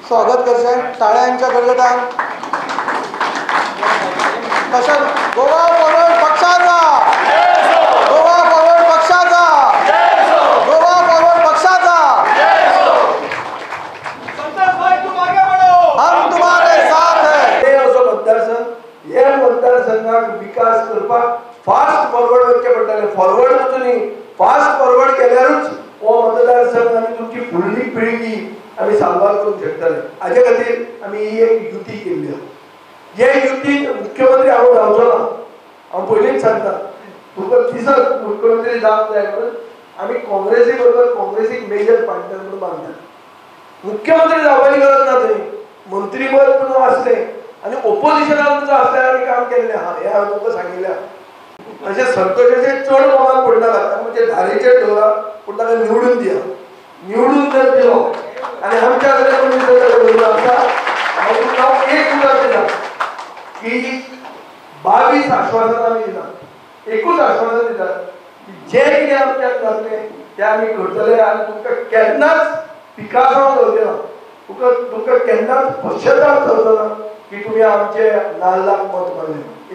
स्वागत करचें टाळ्यांच्या गडगडान. तशेंच गोवा फॉरवर्ड पक्षाचा, गोवा फॉरवर्ड पक्षाचा, गोवा फॉरवर्ड पक्षाचा, हम तुम्हारे साथ हैं. हे असो मतदारसंघ, हे मतदारसंघाक विकास करपाक फास्ट फॉरवर्ड वचचें पडटलें. फॉरवर्ड वचून न्ही, फास्ट फॉरवर्ड केल्यारूच हो मतदारसंघ आनी तुमची फुडली पिळगी आमी साल्वार करूंक शकतले. हाजे खातीर आमी ही एक युती केल्ली आसा. हे युतीन मुख्यमंत्री हांव जावचो ना, हांव पयलींच सांगता तुमकां दिसत मुख्यमंत्री जावंक जाय म्हणून आमी काँग्रेसी बरोबर काँग्रेसीक मेजर पार्टनर म्हणून मानतात. मुख्यमंत्री जावपाची गरज ना, थंय मंत्रीपद म्हणून आसलें आनी ओपोजिशनान सुद्दां आसल्यार आमी काम केल्लें आहा, हें हांवें तुमकां सांगिल्लें आहा. अशें संतोषाचेर चड मोगान पडनाका, म्हणजे धारेचेर दवरा, पूण ताका निवडून दिया. निवडून जर दिलो आनी आमच्या कडेन आसा, हांव तुमकां एक उतर दिता की 22 आश्वासनां आमी दितात, एकूच आश्वासन दितात की जें कितें आमच्यान जातलें तें आमी करतले आनी तुमकां केन्नाच पिकासांव जावचें ना, तुमकां केन्नाच पश्चाताप जावचो ना की तुमी आमचे नाल्लाक मत मारलें.